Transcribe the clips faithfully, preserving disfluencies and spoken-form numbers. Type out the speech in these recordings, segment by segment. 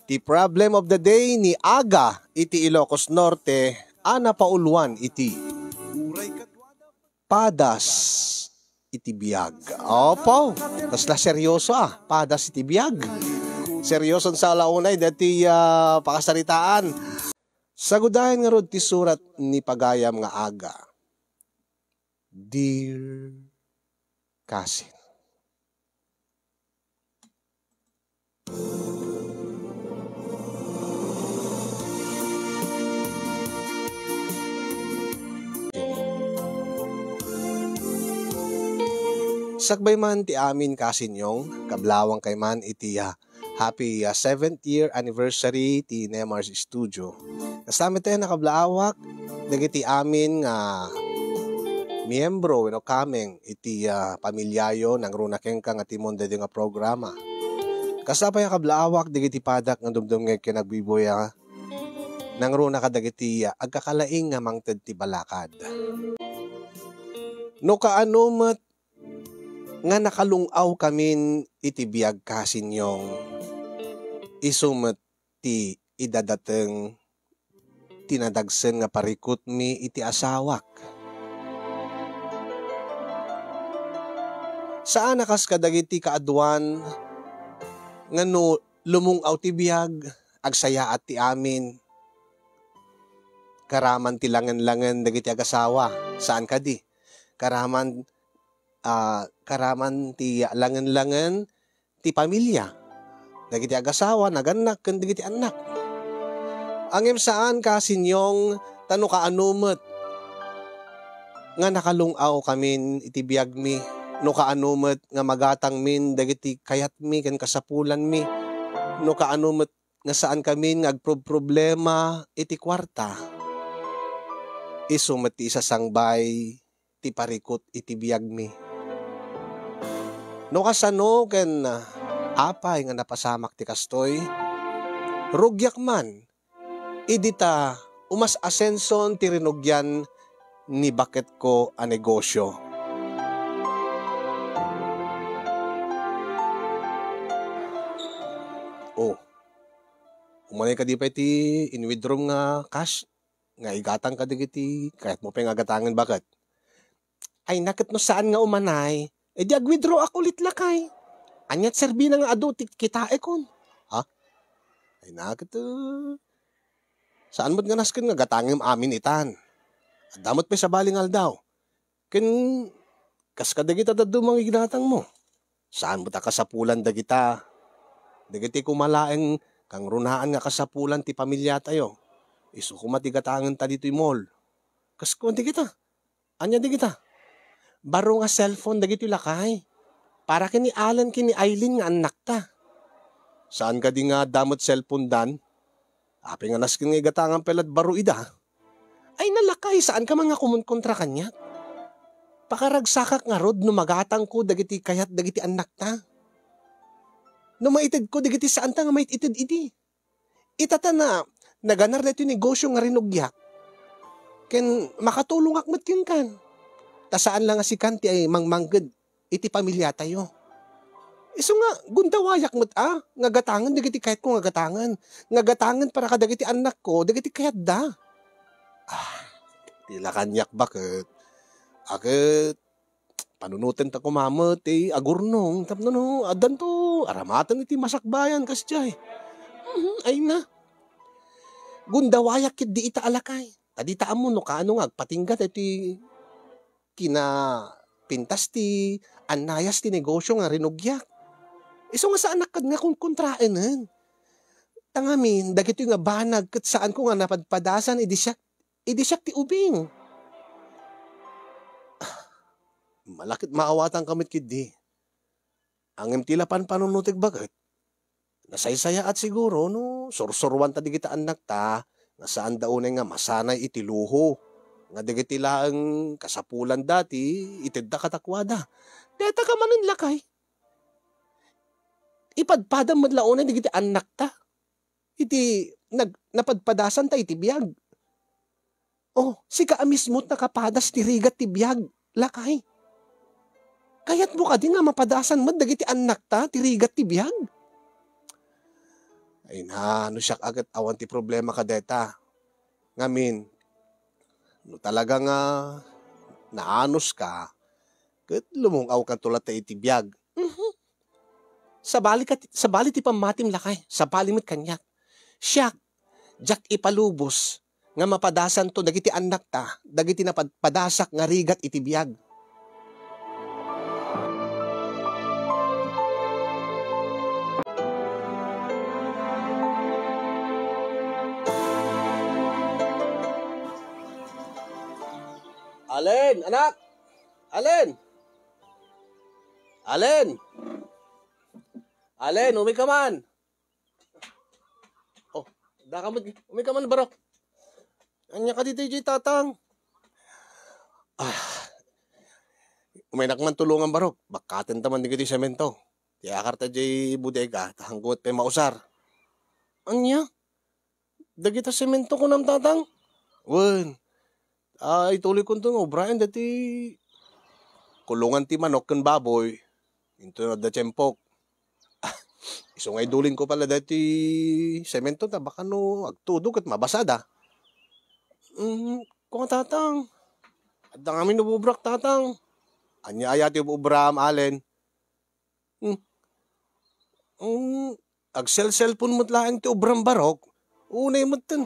Ti problem of the day ni Aga iti Ilocos Norte a napauluan iti padas iti biag. Opo, kasla seryoso a, padas iti biag. Seryoson sa alaunay dati, ah, pakasaritaan. Sagudayen ngarud ti surat ni pagayam nga Aga. Dear Cousin. Sakbay man ti amin, Cousin Yong, kablawang kay man iti, ah, happy, ah, seventh year anniversary ti Nemar's Studio. Kasta met tayo, nakablaawak, dagiti amin nga miyembro wenno kameng iti, ah, pamilyayo, nangruna kenka nga timon daytoy nga programa. Kasta pay a kablaawak, dagiti padak nga dumdumngeg ken agbuybuya, nangruna kadagiti, ah, agkakalaing nga mangted ti balakad. No kaano met nga nakalung-aw kamin iti biag, Cousin Yong, isu met ti idadateng ti nadagsen nga parikutmi iti asawak. Saan a kas kadagiti kaaduan nga no lumung-aw ti biag, agsayaat ti amin. Karaman ti langen-langen dagiti agasawa, saan kadi? Karaman, ah, karaman ti langen-langen ti pamilya, dagiti agasawa, nagannak, ken dagiti annak. Ngem saan, Cousin Yong, ta no kaano met nga nakalung-aw kamin iti biagmi, no kaano met nga magatangmin dagiti kayatmi ken kasapulanmi, no kaano met nga saan kamin nga agproproblema iti kuarta, isu met ti isasangbay ti parikut iti biagmi. No kasano ken apay nga napasamak ti kastoy, rugiak man idi ta umas-asenson ti rinugian ni baketko a negosyo. Oh, umanay kadi pay ti in-withdraw nga cash nga igatang kadagiti kayatmo pay nga gatangen, baket? Ay, na ket no saan nga umanay, e di ag-withdraw ak ulit, lakay. Aniat serbina nga adu ti kitaekon? Ha? Ay, na ket, uh, saan met nga nasken nga gatangem amin itan? Adda met pay sabali nga aldaw. Ken kas kadagita dadduma nga iginatangmo, saan met a kasapulan dagita. Dagiti koma laeng kangrunaan nga kasapulan ti pamiliatayo. Isu koma ti gatangenta ditoy mall. Kas kuan dagita. Ania dagita? Baro nga cellphone dagitoy, lakay. Para ken ni Alan ken ni Aileen nga annakta. Saan kadi nga adda met cellphone dan? Apay nga nasken nga igatangan pay la't baro ida? Ay, na, lakay, saanka man nga kumonkontra kaniak. Pakaragsakak ngarud no magatangko dagiti kayat dagiti annakta. No maitedko dagiti saanta nga mait-ited idi. Ita ta na, naganar daytoy negosyo nga rinugiak. Ken makatulongak met kenkan. Ta saan la nga sikan ti ay mangmangged iti pamiliatayo. Isu nga, gundawayak met a, nga gatangen dagiti kayatko nga gatangen. Nga gatangen para kadagiti annakko, dagiti kayatda. Ah, ti la kaniak baket. Aket, panunoten ta koma met ti agurnong tapno no, addanto aramaten iti masakbayan kasdiay. Mhm, ay na. Gundawayak ketdi ita a lakay. Ta dita ammo no kaano nga agpatingga daytoy kinapintas ti annayas ti negosyo nga rinugiak. Isu nga saanak kad nga konkontraenen. Ta ngamin, dagitoy nga banag ket saanko nga napadpadasan idi siak, idi siak ti ubing. Malakit maawatanka met ketdi. Ngem ti la panpanunotek baket, nasaysayaat siguro no sursuroanta dagiti annakta nga saanda unay nga masanay iti luho nga dagiti laeng kasapulan dati itedda kadakuada. Dayta ka manen, lakay. Ipadpadam met la unay dagiti annakta iti nag-, napadpadasanta iti biag. Oh, sika a mismo ti nakapadas ti rigat ti biag, lakay. Kayatmo kadi nga mapadasan met dagiti annakta ti rigat ti biag? Ay na, no siak a ket awan ti problema kadeta. Ngamin, no talaga nga naanuska, ket lumung-awkanto latta iti biag. Mhm. Sabali ka ti, sabali ti pammatim, lakay. Sabali met kaniak. Siak, diak ipalubos nga mapadasanto dagiti annakta, dagiti napad-, padasak nga rigat iti biag. Allen, anak! Allen! Allen! Allen, umay ka man! Oh, daka met, umay ka man, barok. Ania ka ditoy, tatang? Ah, umaynak man tulongan, barok. Bakkaten ta man dagiti semento. Ti akarta diay bodega, ta saan ko met pay mausar. Ania? Dagita semento kunam, tatang? Wen. Ah, ituloy konto nga ubraen dati kulongan ti manok ken baboy. Inton adda tiempok. Ah, isu nga idulin ko pala dati semento ta baka no agtudo ket mabasada. Mm, kua, tatang. Adda ngamin ububrak, tatang. Ania aya ti ububram, Allen? Hmm. Hmm, agselselpon met laeng ti ubram, barok. Unay metten.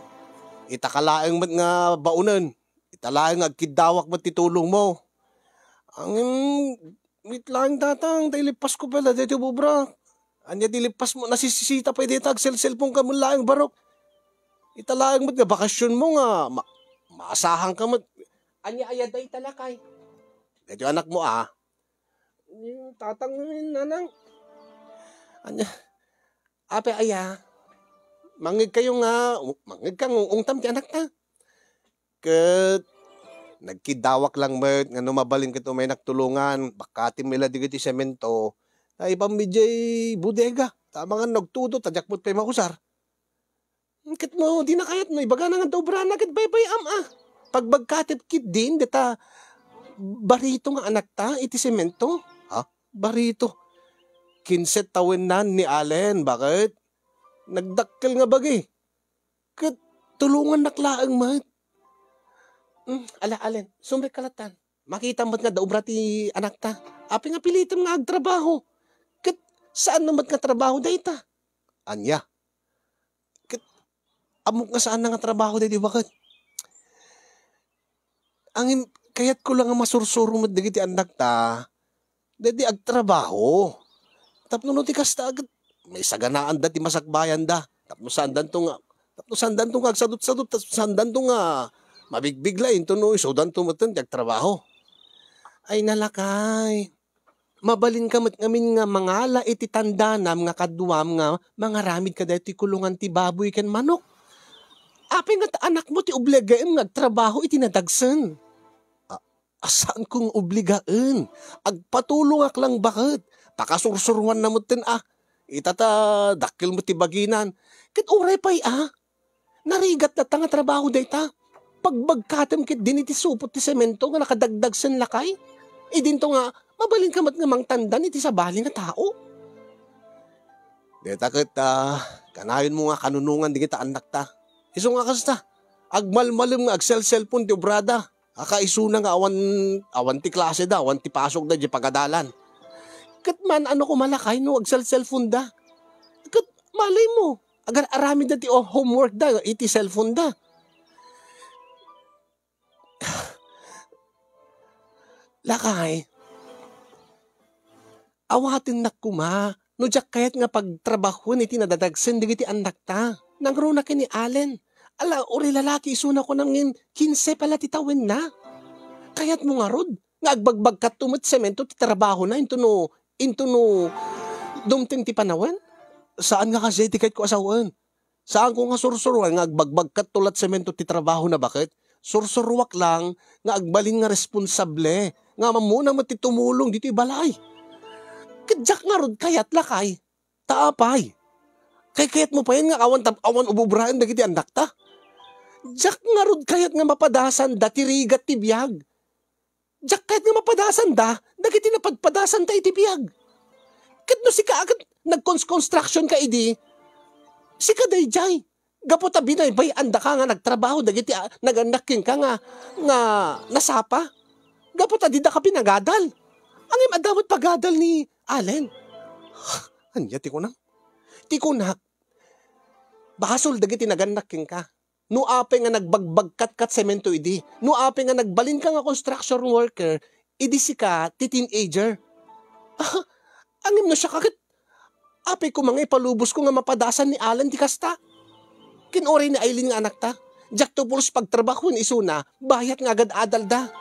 Ita ka laeng met nga baonen. Ita laeng nga agkiddawak met ti tulongmo. Ngem, wait laeng, tatang, ta ilippasko pay la daytoy ubra. Ania ti ilippasmo? Nasisisita pay dayta, agselselpon ka met laeng, barok. Ita laeng met nga bakasionmo nga ma-, maasahan ka met. Ania aya dayta, lakay? Daytoy anakmo, a. Ni tatang, ni nanang. Ania? Apay aya? Mangngegkayo nga, mangngegka nga ungtam ti anakta. Ket nagkiddawak lang met nga no mabalin ket umaynak tulongan, bakkatem met la dagiti semento, ta ipanmi diay bodega, ta amangan no agtudo, ta diak met pay mausar. Ket no dina kayat, no ibagana nga adda obrana, ket baybay-am a. Pagbagkatep ketdin dayta barito nga anakta iti semento. Ha? Barito? Kinse tawennan ni Allen, baket? Nagdakkel nga bagi. Ket tulongannak laeng met. Hmm, ala, Allen, sumrek ka lattan. Makita met nga adda obra ti anakta. Apay nga pilitem nga agtrabaho? Ket saanna met nga trabaho dayta? Ania? Ket ammok nga saanna nga trabaho daydi, baket. Ngem kayatko la nga masursuro met dagiti annakta, daydi agtrabaho. Tapno no di kasta, ket maisaganaanda ti masakbayanda. Tapno saandanto nga, tapno saandanto nga agsadutsadut, tapno saandanto nga mabigbigla, intono isudanto metten ti agtrabaho. Ay, nalakay. Mabalinka met ngamin nga mangala iti tandanam nga kaduam nga mangaramid kadaytoy kulongan ti baboy ken manok. Apay nga ta anakmo ti obligaem nga agtrabaho iti nadagsen? A-, a, saanko nga obligaen. Agpatulongak lang, baket. Pakasursuroanna metten a. Ita ta dakkel met ti baginan. Ket uray pay a. Narigat latta nga trabaho dayta. Pagbagkatem ketdin iti supot ti semento nga nakadagdagsen, lakay. Idinto nga, mabalinka met nga mangtandan iti sabali nga tao. Dayta ket, a, kanayonmo nga kanunongan dagita annakta. Isu nga kasta, agmalmalem nga agselselpon ti obrada. Akaisuna nga awan, awan ti klaseda, awan ti pasokda idiay pagadalan. Ket maan-ano koma, lakay, no agselselponda? Ket malaymo, agar-aramidda ti o-, homeworkda iti cellphoneda. Lakay, awatennak koma no diak kayat nga pagtrabahoen iti nadadagsen dagiti annakta. Nangruna ken ni Allen. Ala, uray lalaki isuna kunam ngem kinse pay la ti tawenna. Kayatmo ngarud nga agbagbagkatto met semento ti trabahona intono, intono dumteng ti panawen? Saan nga kasdiay ti kayatko a sawen. Saanko nga sursuroan nga agbagbagkatto la ti semento ti trabahona, baket? Sursuroak lang nga agbalin nga responsable, nga ammona met ti tumulong ditoy balay. Ket diak ngarud kayat, lakay. Ta apay? Kaykayatmo payen nga awan tab-, awan ububraen dagiti annakta? Diak ngarud kayat nga mapadasanda ti rigat ti biag. Diak kayat nga mapadasanda dagiti napadpadasanta iti biag. Ket no sika a ket nagcons-, construction ka idi, Sika daydiay, gapu ta binaybay-andaka nga nagtrabaho dagiti a-, nagannak kenka nga, nga nasapa. Gapu ta didaka pinagadal. Ngem adda met pagadal ni Allen. Ania ti kunam? Ti kunak, basol dagiti nagannak kenka. No apay nga nagbagbagkatkat semento idi, no apay nga nagbalinka nga construction worker, idi sika ti teenager. Ah, ngem no siak ket, apay koma nga ipalubosko nga mapadasan ni Alan ti kasta? Ken uray ni Aileen nga anakta, diakto pulos pagtrabahoen isuna, bayat nga agad-adalda.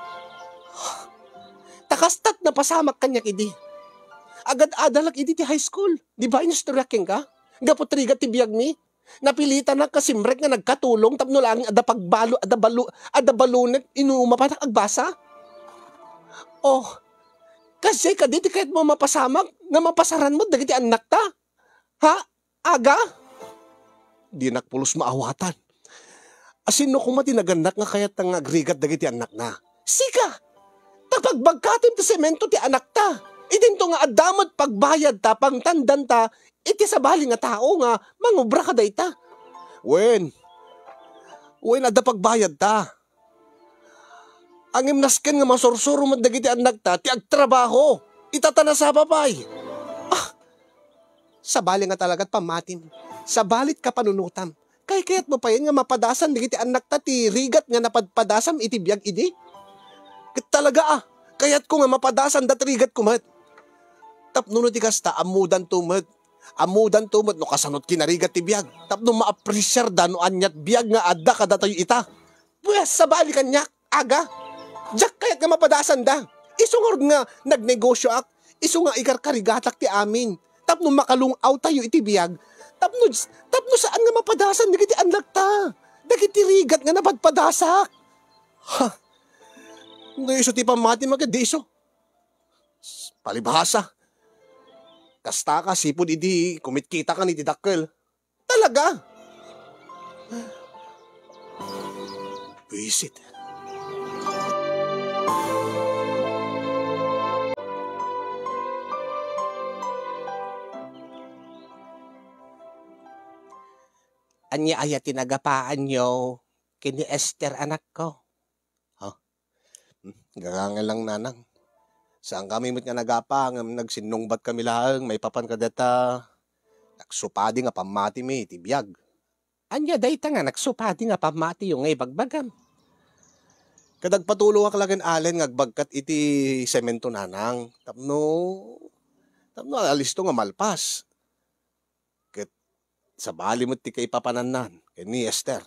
Ta kasta't napasamak kaniak idi. Agad-adalak idi ti high school. Di ba inistoryak kenka? Gapu ti rigat ti biagmi. Napilitanak nga simrek nga nagkatulong tapno laeng adda pagbalo-, adda balo-, adda balonek, inumapanak agbasa. Oh, kasdiay kadi ti kayatmo a mapasamak nga mapasaran met dagiti annakta? Ha? Aga? Dinak pulos maawatan. Asino koma ti nagannak nga kayatna nga agrigat dagiti annakna? Sika! Ta pagbagkatem ti semento ti anakta. Idinto nga adda met pagbayadta, pangtandanta, iti sabali nga tao nga mangubra kadayta. Wen, wen, adda pagbayadta. Ngem nasken nga masursuro met dagiti annakta ti agtrabaho. Ita ta nasapa pay. Ah, sabali nga talagat pammatim. Sabalit kapanunotam. Kaykayatmo payen nga mapadasan dagiti annakta ti rigat nga napadpadasam iti biag idi? Ket talaga a, kayatko nga mapadasanda ti rigatko met. Tapno no ti kasta, ammodanto met. Ammodanto met no kasano't kinarigat ti biag. Tapno maapresiarda no ania't biag nga adda kadatayo ita. Pues, sabali kaniak, aga. Diak kayat nga mapadasanda. Isu ngarud nga nagnegosioak, isu nga ikarkarigatak ti amin. Tapno makalung-awtayo iti biag. Tapno, tapno saan nga mapadasan dagiti annakta. Dagiti rigat nga napadpadasak. Ha? No isu ti pammatim a ket di isu. Palibhasa. Kasta ka, sipud idi kumitkita kan iti dakkel. Talaga? Buisit. Ania aya ti nagapaanyo ken ni Esther, anakko? Ha? Hmm, gagangel lang, nanang. Saankami met nga nagapa ngem nagsinnungbat kami laeng maipapan kadata nagsupadi nga pammatimi iti biag. Ania dayta nga nagsupadi nga pammatiyo nga ibagbagam? Ket agpatulongak la ken Allen nga agbagkat iti semento, nanang, tapno, tapno alisto nga malpas. Ket sabali met ti kaipapanannan ken ni Esther.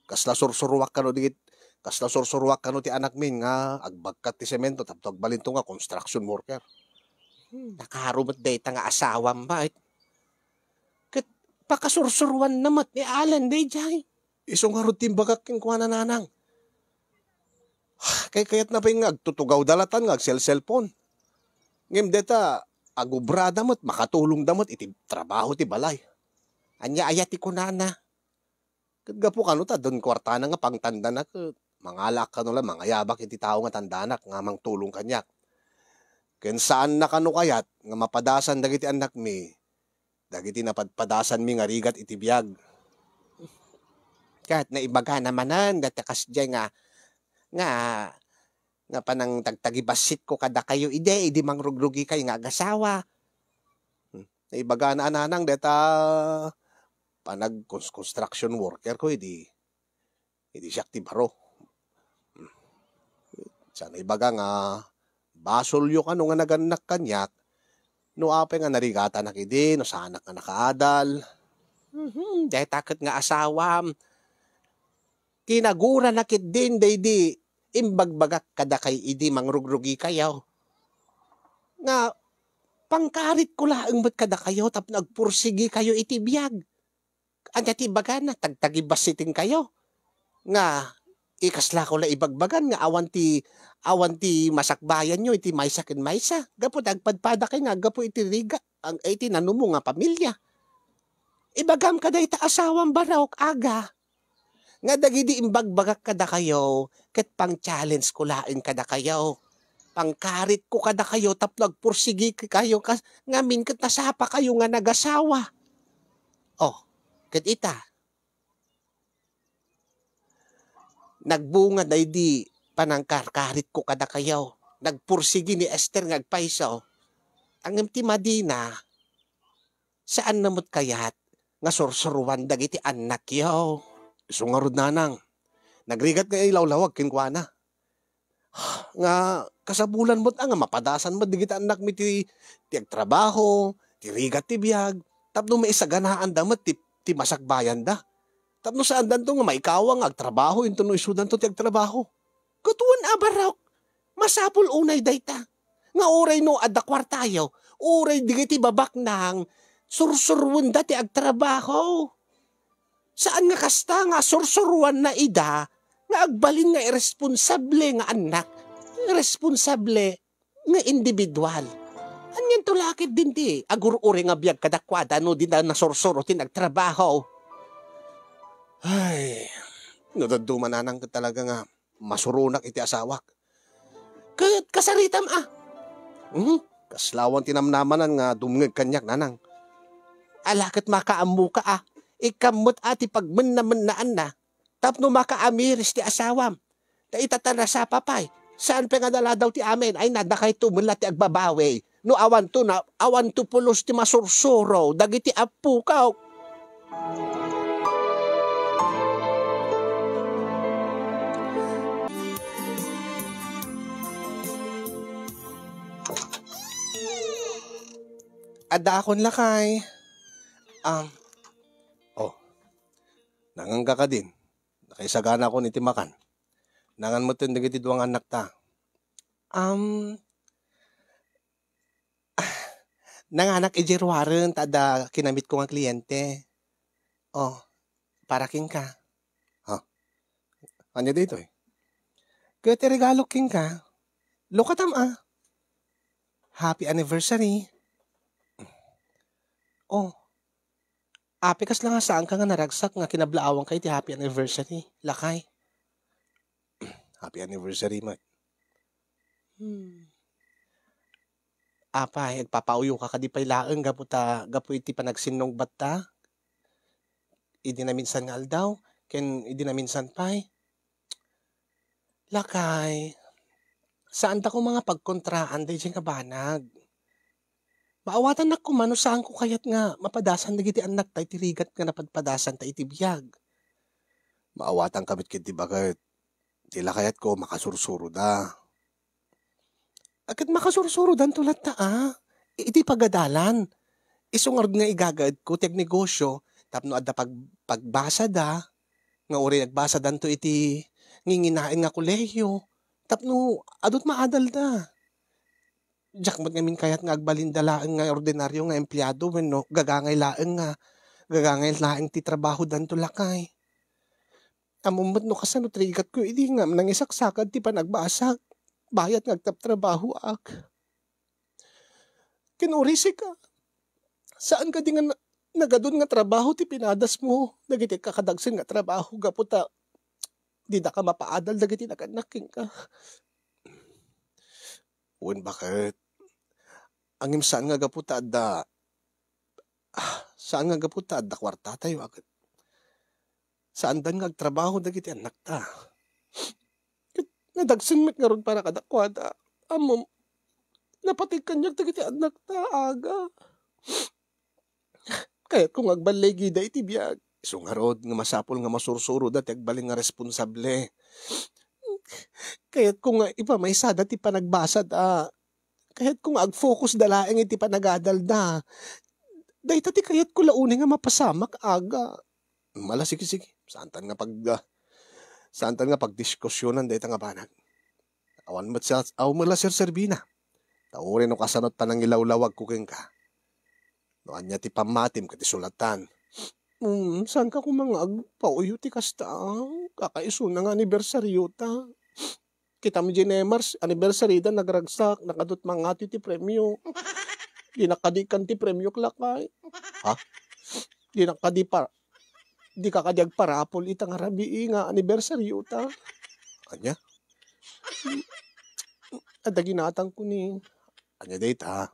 Kasla sursuruak kano digit-, kasla sursuruak kano ti anakmin nga agbagkat ti semento tapno agbalinto nga construction worker. Hmm, nakaro met dayta nga asawam, baet? Ket pakasursuruanna met ni Alan daydiay. Isu ngarud ti imbagak kenkuana, nanang. Kaykayatna pay nga agtutugawda latan nga agselselpon. Ngem dayta, agubrada met, makatulongda met iti trabaho ti balay. Ania aya ti kunana? Ket gapu kano ta adda kuartana nga pangtandana ket mangalaak kano la mangayabak iti tao nga tandanak nga mangtulong kaniak. Ken saanna kano kayat nga mapadasan dagiti annakmi dagiti napadpadasanmi nga rigat iti biag. Ket naibagana manen dayta kasdiay nga, nga, nga panangtagtagibassitko kadakayo idi, idi mangrugrugikayo nga agasawa. Hmm. Naibagana a nanang dayta panagcons-, construction workerko idi, idi siak ti baro. Hmm. Saan ibaga nga basolyo kano nga nagannak kaniak no apay nga narigatanak idi, no saanak nga nakaadal. Mhm, dayta ket nga asawam, kinaguranak ketdin daydi imbagbagak kadakay idi mangrugrugikayo nga pangkaritko laeng met kadakayo tapno agpursigikayo iti biag. Ania ti ibagana? Tagtagibassitenkayo nga ikaslako la ibagbagan nga awan ti, awan ti masakbayanyo iti maysa ken maysa gapu ta agpadpadakay nga aggapu iti rigat, ag-, iti nanumo nga pamilya. Ibagam kadayta asawam, barok, aga, nga dagidi imbagbagak kadakayo ket pang-challenge ko laeng kadakayo. Pangkaritko kadakayo tapno agpursigi kayo kas-, ngamin ket nasapa kayo nga nagasawa. Oh, Ket ita, nagbunga daydi panangkarkaritko kadakayo. Nagpursigi ni Esther nga agpayso. Ngem ti madina, saanna met kayat nga sursuroan dagiti annakyo. Isu ngarud, nanang, nagrigat nga ilawlawag kenkuana. Nga kasapulan met a nga mapadasan met dagiti annakmi ti, ti agtrabaho, ti rigat ti biag, tapno maisaganaanda met ti, ti masakbayanda. Tapno saandanto nga maikawa nga agtrabaho intono isudanto ti agtrabaho. Ket wen a, Barok, masapul unay dayta, nga uray no adda kuartayo, uray dagiti babaknang, sursuruenda ti agtrabaho. Saan nga kasta nga sursuruanna ida nga agbalin nga irresponsable nga annak, irresponsable nga individual. Anianto la ketdin ti agur-uray nga biag kadakuada no dida nasursuro ti nagtrabaho? Ay, no dadduma, nanang, ket talaga nga masuronak iti asawak. Ket kasaritam a. Mhm. Kaslawan ti namnamanan nga dumngeg kaniak, nanang. Ala ket makaammoka a. Ikkam met a ti pagmenna-mennaanna tapno makaamiris ti asawam. Ta ita ta nasapa pay, saan pay nga naladaw ti amin ay nadakayto met la ti agbabawi. No awanto na, awanto pulos ti masursuro dagiti appokaw. Adda akon lakay. Um, oh, nangan ka kadin. Nakaisagana akon iti makan. Nangan met dagiti dua nga annakta. Um, nanganak idiay ruaren ta adda kinamitko nga kliente. Oh, para kenka. Ha? Ania daytoy? Ket ti regalo kenka, lukatam a. Happy anniversary. Oh, apay kasla nga saanka nga naragsak nga kinablaawanka iti happy anniversary, lakay? Happy anniversary met. Hmm. Apay, agpapauyoka kadi pay laeng gapu ta, gapu iti panagsinnungbatta? Idi naminsan nga aldaw, ken idi naminsan pay? Lakay, saanta koma nga pagkontraan daydiay nga banag. Maawatannak koma no saanko kayat nga mapadasan dagiti annakta iti rigat nga napadpadasanta iti biag. Maawatanka met ketdi baket. Ti lakayatko, makasursuroda. Ket makasursurodanto latta a, iti pagadalan. Isu ngarud nga igagaedko ti agnegosio tapno adda pag-, pagbasada, nga uray agbasadanto iti nginginaen nga kolehiyo, tapno adut maadalda. Diak met ngamin kayat nga agbalinda laeng nga ordinario nga empleado wenno gagangay laeng nga, gagangay laeng ti trabahodanto, lakay. Ammom met no kasano ti rigatko idi nga nangisaksakad ti panagbasag, bayat nga agtrabtrabahoak. Ken uray sika, saan kadi nga na-, nagadun nga trabaho ti pinadasmo dagiti kakadagsen nga trabaho gapu ta didaka mapaadal dagiti naganak kenka? Wen baket. Ngem saan nga gapu ta adda, ah, saan nga gapu ta adda kuartatayo a ket saandan nga agtrabaho dagiti annakta. Ket nadagsen met ngarud para kadakuada. Ammom, napateg kaniak dagiti annakta, aga. Kayatko nga agballigida iti biag. Isu ngarud nga masapul nga masursuroda ti agbalin nga responsable. Kayatko nga ipamaysada ti panagbasada. Kayatko nga agfocusda laeng iti panagadalda. Dayta ti kayatko la unay nga mapasamak, aga. Mala, sige, sige. Saantan nga pag-, ah, saantan nga pagdiskusionan dayta nga banag. Awan met sa, awan met la serserbina. Ta uray no kasano ti panangilawlawagko kenka. No ania ti pammatim ket isulatan. Mm, saanka koma nga agpauyo ti kasta? Kakaisuna nga anibersaryota. Kitam diay Nemars, anibersarida nagragsak, nakadut mangngati ti premio. Dinak kadi ikkan ti premiok, lakay. Ha? Dinak kadi pa-, dika kadi agparapol ita nga rabii nga anibersaryota? Ania? Adda ginatangko ni. Ania dayta?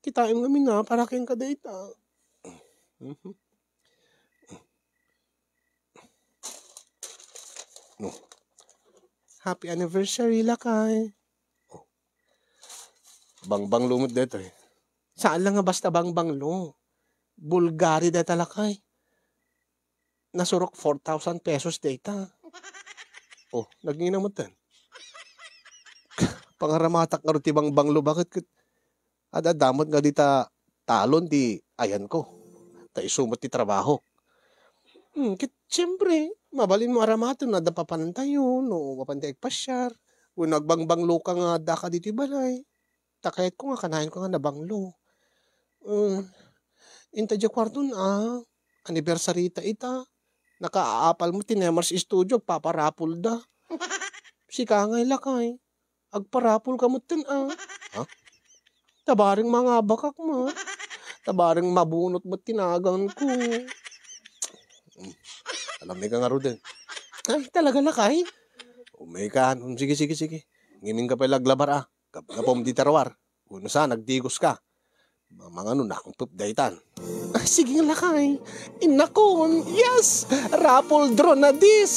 Kitaem ngamin a, para kenka dayta. Mhm. No. Happy anniversary, lakay. Oh. Bangbanglo met daytoy. Saan lang nga basta bangbanglo. Bulgari dayta, lakay. Nasurok four thousand pesos dayta. Oh, nagngina met ten. Pangaramatak ngarud ti bangbanglo, baket ket ad-adda met nga dita talon ti ayanko. Ta isu met ti trabaho. Hmm, ket siyempre, mabalin mo aramaten no adda papanantayo, no mapan ti agpasiar, wenno agbangbanglo ka nga adda ka ditoy balay. Ta kayatko nga kanayon ka nga nabanglo. Hmm, inta diay kuarton, ah, anniversary ta ita. Nakaapal mo ti Nemars Studio, agpaparapol da. Sika ngay lakay. Agparapol ka met ten, ah. Ha? Tabareng mangabakak met. Tabareng mabunot met ti naganko. Hmm. Alam ni ka ngaruden. Ay, talaga lakay? Umekan. Um, sige, sige, sige. Ngimin ka pay laglabar, ah. Gap-, gapom di taruar. Wenno sa, nagdigos ka. Mamangano, nangpep daytan. Ah, sige lakay. Innakon. Yes! Raffle draw na dis!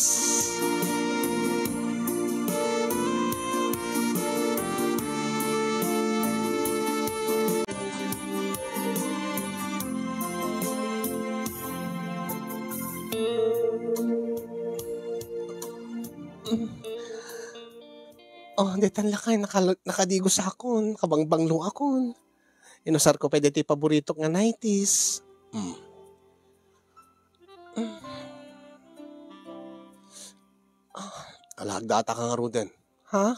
Oh, daytan lakay, nakal-, nakadigos akon, nakabangbanglo akon. Inusarko pay daytoy paboritok nga nineties. Hmm. Hmm. Ah, ala, agdata ka ngaruden. Ha?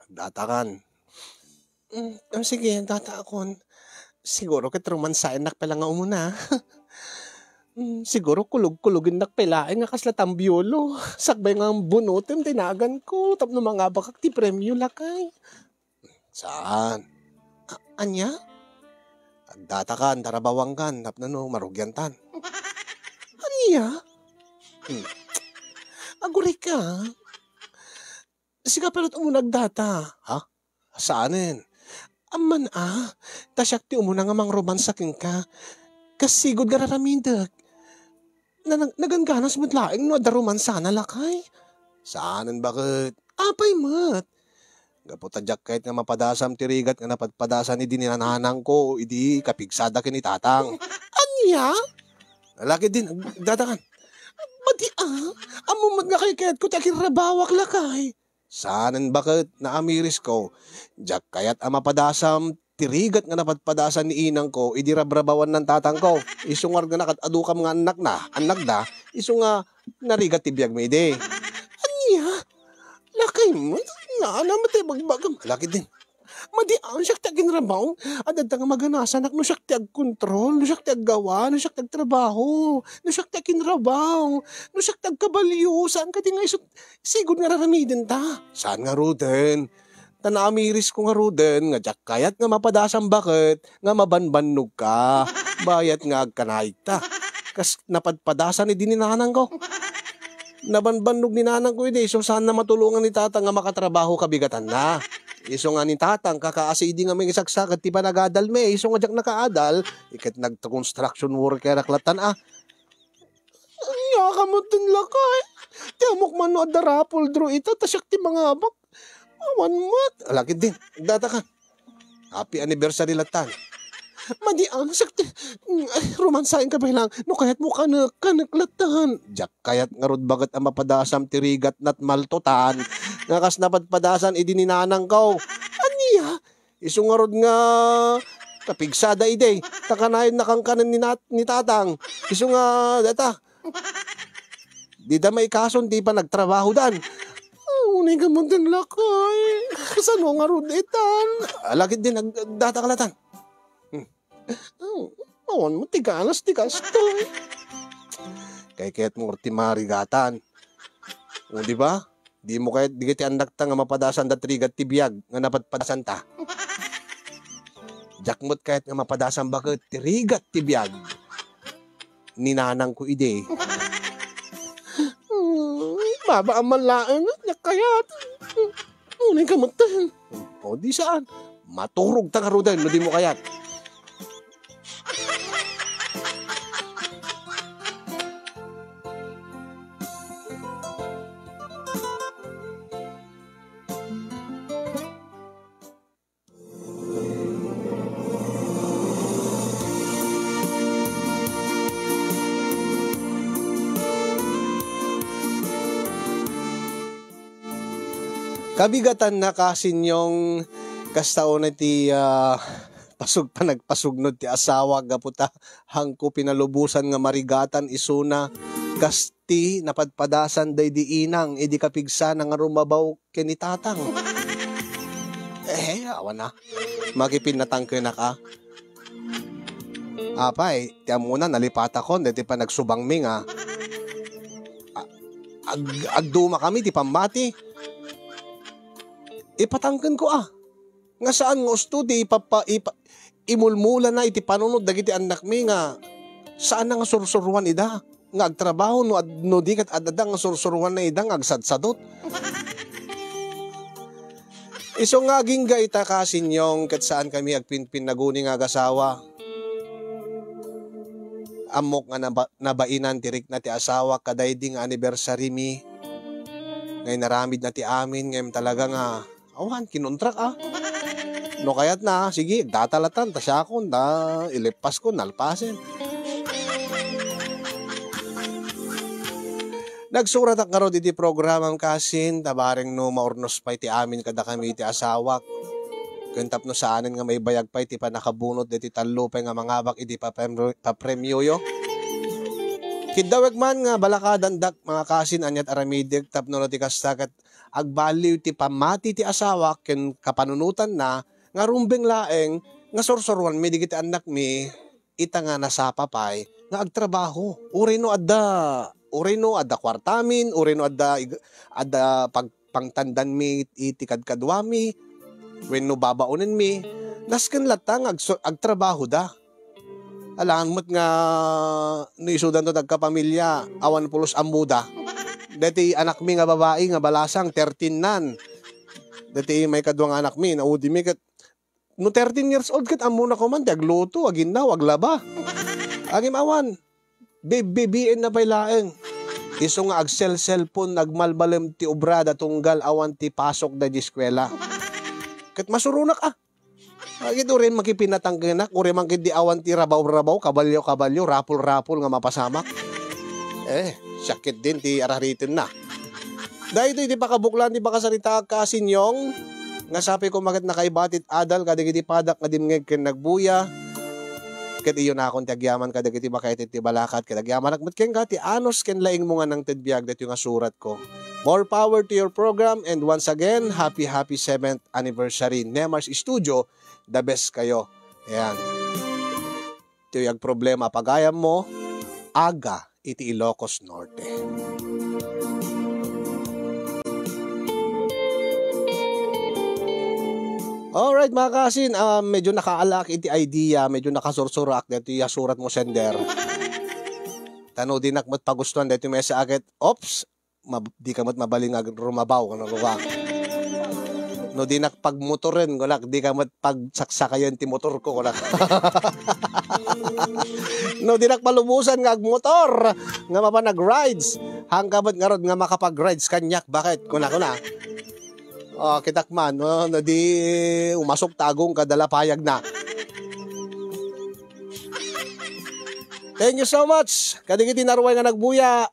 Agdatakan. Hmm, ah, sige, agdataakon. Siguro ket romansaennak pay la nga umuna. Hmm, siguro kulog-kulogennak pay laeng nga kasla tambiolo. Sakbay nga bunotem ti naganko tapno mangabakak ti premio, lakay. Saan? A-, ania? Agdatakan, tarabawankan, tapno no marugiantan. Ania? Hmm. Agurayka. Sika pay la umuna agdata. Ha? Saanen? Amman a, ta siak ti umuna nga mangromansa kenka. Kas sigud nga raramidek. Na-, nag-, nagangganas met laeng no adda romansana, lakay. Saanen baket? Apay met? Gapu ta diak kayat nga mapadasam ti rigat nga napadpadasan idi ni nanangko idi kapigsada ken ni tatang. Ania? Lakay din, ag-, agdatakan. Madi a, ammom met nga kaykayatko ti akinrabawak, lakay. Saanen baket, naamirisko. Diak kayat a mapadasam ti rigat nga napadpadasan ni inangko idi rabrabawanna ni tatangko. Isu ngarud nga nakad-adukam nga annakna, annakda, isu nga narigat ti biagmi idi. Ania? Lakay met, naanam ti bagbagam. Lakay din. Madi a, siak ti aginrabaw. Adda nga maganasanak no siak ti agkontrol, no siak ti aggawa, no siak ti agtrabaho, no siak ti aginrabaw, no siak ti agkabalio. Saan kadi nga isu-, sigud nga raramidenta? Saan ngaruden? Ta naamirisko ngaruden nga diak kayat nga mapadasam baket nga mabanbannogka. Bayat nga agkanayta. Kas napadpadasan idi ni nanangko. Nabanbannog ni nanangko idi, isu saanna matulongan ni tatang nga makatrabaho kabigatanna. Isu nga ni tatang, kakaasi idi nga mangisagsakat ti panagadalmi, isu nga diak nakaadal, iket nagta-construction worker ak lattan a. Ania ka met din, lakay? Ti ammok man no adda raffle draw ita, ta siak ti mangabak. Awan met. Lakay din, agdatakan. Happy anniversary lattan. Madi a, siak ti, mm, ay, romansaenka pay lang. No kayatmo kanek, kanek lattan. Diak kayat ngarud baket a mapadasam ti rigat nat maltotan. Nga kas napadpadasan idi ni nanangko. Ania? Isu ngarud nga kapigsada idi. Ta kanayon nakankanen ni nat-, ni tatang. Isu nga, data. Dida maikason ti panagtrabahodan. Ah, unay ka man din, lakay. Kasano ngarud itan? Alakid din, ag-, agdata ka latan. Hmm. Ah, awan mo, ti ganas, ti gasto. Kaykayat mo ti marigatan. O, di ba? Di mo kayat, di ti annakta nga mapadasan da ti rigat ti biag nga napadpadasanta. Diak met kayat nga mapadasan baket ti rigat ti biag ni nanangko idi. Hmm, baba man laeng, diak kayat. Unay ka met ten. O, di saan. Maturog ta ngaruden no di mo kayat. Kabigatanna, Kasinyong, kasta unay ti, ah, pasug-, panagpasugnod ti asawak gapu ta haanko pinalubosan nga marigatan isuna, kas ti napadpadasan daydi inang idi kapigsana nga rumabaw ken ni tatang. Eh, awan a. Makipinnatangkenak a. Apay, ti ammona, nalipatakon daytoy panagsubangmi nga a-, ag-, agdumakami ti pammati. Ipatangkenko a. Nga saan nga usto ti ipapa-, ipa-, imulmulana iti panunot dagiti annakmi nga saan nga sursuruan ida nga agtrabaho no ad-, no di ket ad-adda nga sursuruanna ida nga agsadsadot. Isu nga agingga ita, Kasinyong, ket saan kami agpinpinnaguni nga agasawa. Ammok nga naba-, nabainan ti rikna ti asawak kadaydi nga anniversary mi, nga inaramidna ti amin, ngem talaga nga awan, kinontrak a. No kayatna, sige, agdatalatan, ta siakon, ta ileppaskon, nalpasen. Nagsuratak ngarud iti programam, Kasin, ta bareng no maurnos pay ti amin kadakami iti asawak. Ken tapno saanen nga maibayag pay ti pannakabunot daytoy tallo pay nga mangabak iti papremyo-, papremyoyo. Kiddawek man nga balakadandak, mga Kasin, aniat aramidek tapno no ti kasta ket agbaliw ti pammati ti asawak ken kapanunotanna nga rumbeng laeng nga sursuruanmi dagiti annakmi ita nga nasapa pay nga agtrabaho. Uray no adda, uray no adda kuartamin, uray no adda ig-, adda pag-, pangtandanmi iti kadkaduami, wenno babaonenmi, nasken latta nga agsu-, agtrabahoda. Alangan met nga no isudanto ti agkapamilya, awan pulos ammoda. Daytoy anakmi nga babai nga balasang, thirteen nan. Daytoy maikadua nga anakmi, naudimi ket no thirteen years old ket ammona koman ti agluto, aginnaw, aglaba. Ngem awan, bibbibienna pay laeng. Isu nga agselselpon, agmalmalem ti obrada tunggal awan ti pasok daydi eskuela. Ket masuronak a. Agid uray makipinatangkenak, uray man ketdi awan ti rabaw-rabaw, kabalyo-kabalyo, rapol-rapol nga mapasamak. Eh, siak ketdin ti araritenna. Daytoy ti pakabuklan ti pakasaritaak, Kasinyong, nga sapay koma ket nakaiba ti adal kadagiti padak nga dimngeg ken nagbuya. Ket iyonakon ti agyaman kadagiti makaitid ti balakat, ket agyamanak met kenka ti anus ken laingmo nga nangted biag daytoy nga suratko. More power to your program, and once again, happy, happy seventh anniversary, Nemar's Studio, the best kayo. Ayan. Ti agproblema a pagayammo, aga iti Ilocos Norte. Alright, mga kasin, ah, medyo nakaalaak iti idea, medyo nakasursurak daytoy a suratmo, sender. Ta no dinak met pagustuan daytoy mesa aket, oops, mab-, dika met mabalin nga ag-, rumabaw, kunak. No dinak pagmotoren, kunak, dika met pagsaksakayen ti motorko, kunak. No dinak palubosan nga agmotor, nga mapan nag-rides, haanka met ngarud nga makapag-rides kaniak, baket, kunak, kunak. Oh, kitak man, oh, no di umasok ta agong kadala payagna. Thank you so much. Kadagiti naruay nga nagbuya.